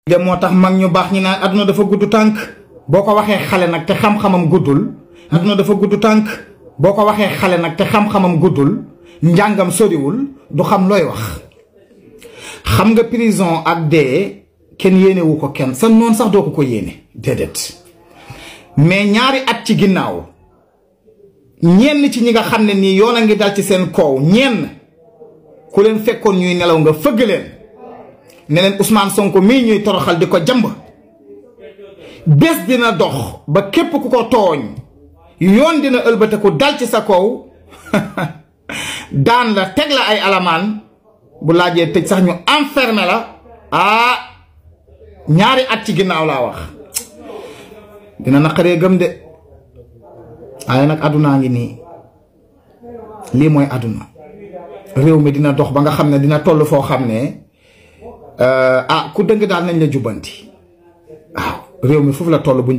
de moo tax mag ñu baax ñi naan aduna dafa gudd tànk boo ko waxee xale nag te xam-xamam guddul aduna dafa gudd tànk boo ko waxee xale nag te xam-xamam guddul njàngam soriwul du xam looy wax. xam nga prison ak dee kenn yéenewu ko kenn sa noon sax doo ko yéene déedéet mais ñaari at ci ginnaaw ñenn ci ñi nga xam ne nii yoon a ngi dal ci seen koow ñenn ku leen fekkoon ñuy nelaw nga fëgg leen ne leen Ousmane Sonko mii ñuy toroxal di ko jàmb bés dina dox ba képp ku ko tooñ yoon dina ëlbateku dal ci sa kaw daan la teg la ay alamaan bu laajee tëj sax ñu enfermé la ñaari at ci ginnaaw laa wax dina naqaree gëm de waaye nag àddunaa ngi nii lii mooy àdduna réew mi dina dox ba nga xam ne dina toll foo xam ne ku dëng daal nañ la jubbanti waaw réew mi foofu la toll buñ